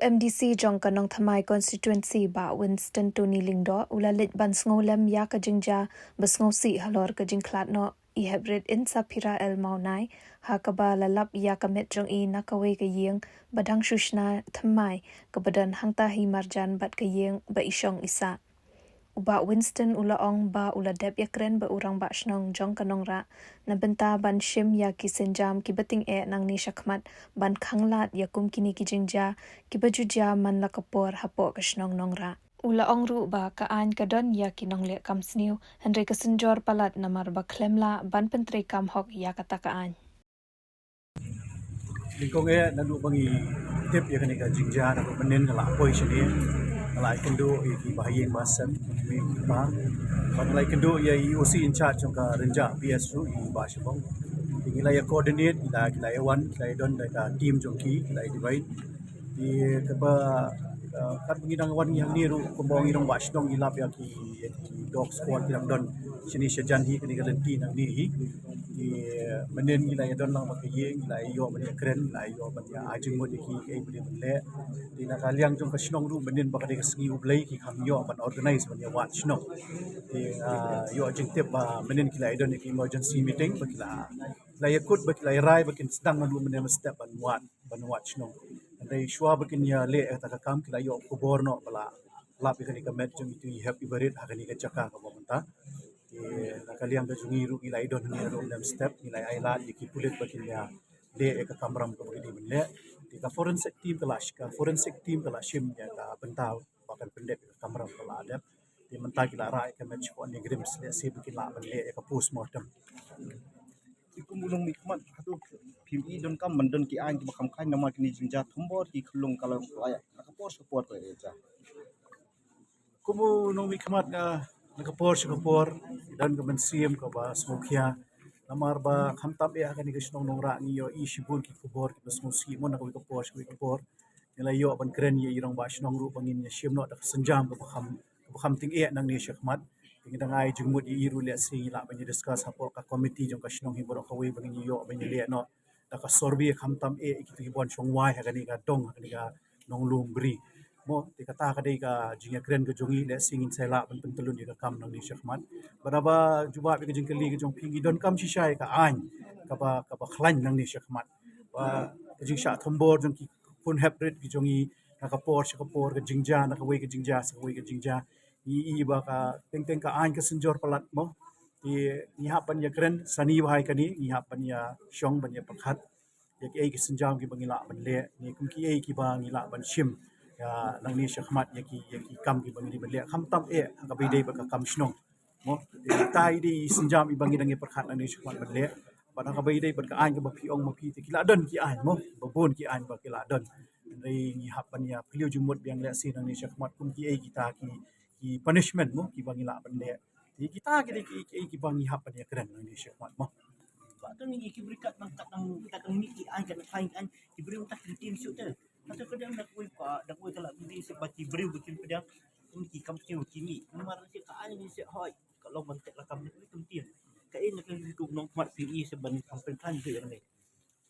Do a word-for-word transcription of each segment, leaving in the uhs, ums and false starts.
M D C jong ka Nongthymmai Constituency, Bah Winston Tony Lyngdoh, u la leit ban sngewlem ïa ka jingjia ba sngewsih halor ka jingkhlad noh i heprit Insaphira L Mawnai, ha kaba la lap ïa ka met jong i na kawei ka ïing ba dang shu shna thymmai, kaba don hangta hi marjan bad ka ïing ba i shong i sah. U Bah Winston u la ong ba u la dep ïakren bad u rangbah shnong jong ka Nongrah na bynta ban shim ïa ki sienjam kiba tyngeh nangne shakhmat, ban khanglad ïa kum kine ki jingjia kiba ju jia man la ka por hapoh ka shnong Nongrah. U la ong ruh ba ka aiñ ka don ïa ki nongleh kam sniew, hynrei ka synjor palat namar ba khlem lah ban pyntreikam hok ïa kata ka aiñ. Nyngkong eh, naduh ba ngi tip ïa kane ka jingjia, naduh mynnin nga la poi shane, nga la ïakynduh ïa ki bahaïing bahasem, ki mei ki pa, bad nga la ïakynduh ïa i O C in charge jong ka Rynjah P S ruh, i Bah Shabong. Te ngi la ïa coordinate, ngi la, ngi la ïa wan, ngi la ïa don da ka team jong ki, ngi la ïa duwai. Te kaba, eh, katba ngi dang wan ngi hangne ruh, kumba ngi dang, Bah Shnong, ngi lap ïa ki, ïa ki dog squad ki dang don shane shajan hi, kane ka lynti nangne hi. Te mynnin ngi la ïa don lang bad ka ïing, ngi la ïa ïoh ban ïakren, ngi la ïa ïoh ban ïa ai jingmut ïa ki, kaei ba dei ban leh. Te na ka liang jong ka shnong ruh, mynnin ba ka dei ka sngi U Blei, ki kham ïoh ban organize ban ïa wad shnong. Te, ah, ïoh jingtip ba mynnin ki la ïa don ïa ki emergency meeting, ba ki la, ki la ïa kut, ba ki la ïa rai ba kin sdang naduh mynne mynstep ban wad, ban wad shnong. Hynrei shuwa ba kin ïa leh ïa kata ka kam, ki la ïoh khubor noh ba la lap ïa kane ka met jong itu i hep i barit ha kane ka jaka kaba mynta. Te na ka liang ka jong ngi ruh, ngi la ïa don hangne ruh mynstep, ngi la ïa ai lad ïa ki pulit ba kin ïa leh ïa ka kamram kaba ki dei ban leh. Te ka forensic team ka la sh-, ka forensic team ka la shim ïa ka bynta ba kan pyndep ïa ka kamram, ka la dep. Te mynta ki la rah ïa ka met shapoh NEIGRIHMS, lehse ba kin lah ban leh ïa ka postmortem. Te kum u nongmihkhmat, hato phim i donkam ban don ki aiñ kiba kham khlaiñ namar kine ki jingjia thombor ki khyllung ka long ka la ïa na ka por sha ka por ka la ïa. Kum u nongmihkhmat, ah, na ka por sha ka por, don ka mynsiem kaba sngewkhia. Namar ba khamtam eh ha kane ka shnong Nongrah ngi ïohi shibun ki khubor kiba sngewsih mo, na kawei ka por sha kawei ka por. Ngi la ïoh ban kren ïa i rangbah shnong ruh ba ngin ïa shim noh da ka sienjam kaba kham, kaba kham tyngeh nangne shakhmat. Te ngi dang ai jingmut ïa i ruh, lehse ngi lah ban ïa discuss hapoh ka committee jong ka shnong hi baroh kawei ba ngin ïoh ban ïa leh noh da ka survey khamtam eh ïa kito ki ban shong wai ha kane ka dong, ha kane ka Nonglum Bri. Mo, te kata ka dei ka jingïakren ka jong ngi, lehse ngin sa lah ban pyntyllun ïa ka kam nangne shakhmat. Bad haba jubab ïa ka jingkylli ka jong phi, ngi donkam shisha ïa ka aiñ kaba, kaba khlaiñ nangne shakhmat. Ba ka jingshah thombor jong ki khun heprit ki jong ngi, na ka por sha ka por, ka jingjia na kawei ka jingjia sha kawei ka jingjia, ngi i ba ka teng teng ka aiñ ka synjor palat mo. Te ngi hap ban ïakren sani bha ïa kane, ngi hap ban ïashong ban ïapyrkhat ïa kiei ki sienjam kiba ngi lah ban leh, ne kum kiei kiba ngi lah ban shim ïa nangne shakhmat ïa ki, ïa ki kam kiba ngi dei ban leh, khamtam eh ha kaba ïadei bad ka kam shnong. Mo, te kita i dei i sienjam iba ngi dang ïapyrkhat nangne shakhmat ban leh. Bad ha kaba ïadei bad ka aiñ kaba phi ong ma phi, te ki la don ki aiñ mo, ba bun ki aiñ ba ki la don. Hynrei ngi hap ban ïa phylliew jingmut biang, lehse nangne shakhmat kum kiei kita ki, ki punishment mo kiba ngi lah ban leh. Te kita ki dei ki, ki, kiba ngi hap ban ïakren nangne shakhmat mo. Ba ka ngi ki briew kat nang, kat nang, kat nang mih ki aiñ, kat nang khlaiñ ki aiñ, ki briew ta ki tim shu te. Hato ka dang da kawei ka, da kawei ka la bri se ba ki briew ba kin pdiang. Kum ki kam ki ki mih. Namar se ka aiñ ni se hoi. Ka long ban tek lakam ni kum tim. Ka in ka ngi kum nongmihkhmat phi i se ban kam pynkhlaiñ ki ïa kane.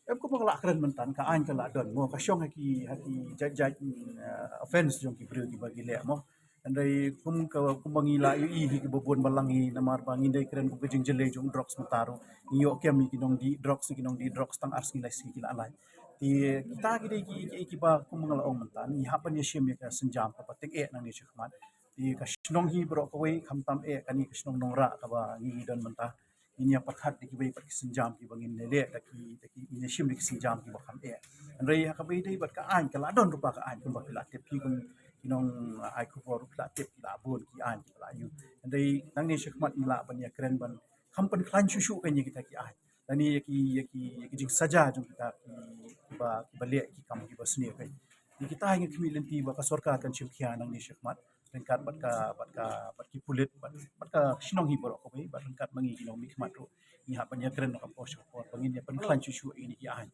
Em, kumba nga la kren mynta, ka aiñ ka la don mo, ka shong ha ki, ha ki jait jait, mm, eh, offense jong ki briew kiba ki leh mo. Hynrei kum ka, kumba ngi la ïohi hi kiba bun balang hi, namar ba ngin dei kren kum ka jingjyllei jong drugs mynta ruh. Ngi ïoh kem ïa ki nongdih drugs, ki nongdih drugs tang ar sngi lai sngi ki la lait. Te kita ki dei ki, ki, kiba kumba nga la ong mynta, ngi hap ban ïashim ïa ka sienjam kaba tyngeh nangne shakhmat. Te ka shnong hi baroh kawei, khamtam eh kane ka shnong Nongrah kaba ngi don mynta. Ngin ïa pyrkhat da kiwei pat ki sienjam kiba ngin leh, da ki, da ki, ngin ïa shim da ki sienjam kiba kham eh. Hynrei ha kaba ïadei bad ka aiñ, ka la don ruh pat ka aiñ kumba phi la tip, ki kum ki nong ai khubor ruh ki la tip, ki la bun ki aiñ kiba la ïoh. Hynrei nangne shakhmat ngi lah ban ïakren ban kham pynkhlaiñ shuh shuh kein ïa kita ki aiñ. Lane ïa ki, ïa ki, ïa ki jingsaja jong kita ki, kiba, kiba leh ki kam kiba sniew kein. Ïa kita ngi khmih lynti ba ka sorkar kan shim khia nangne shakhmat ryngkat bad ka, bad ka, bad ki pulit, bad, bad ka shnong hi baroh kawei, bad ryngkat ma ngi ki nongmihkhmat ruh. Ngi hap ban ïakren na ka por sha ka por ba ngin ïa pynkhlaiñ shuh shuh ïa kine ki aiñ.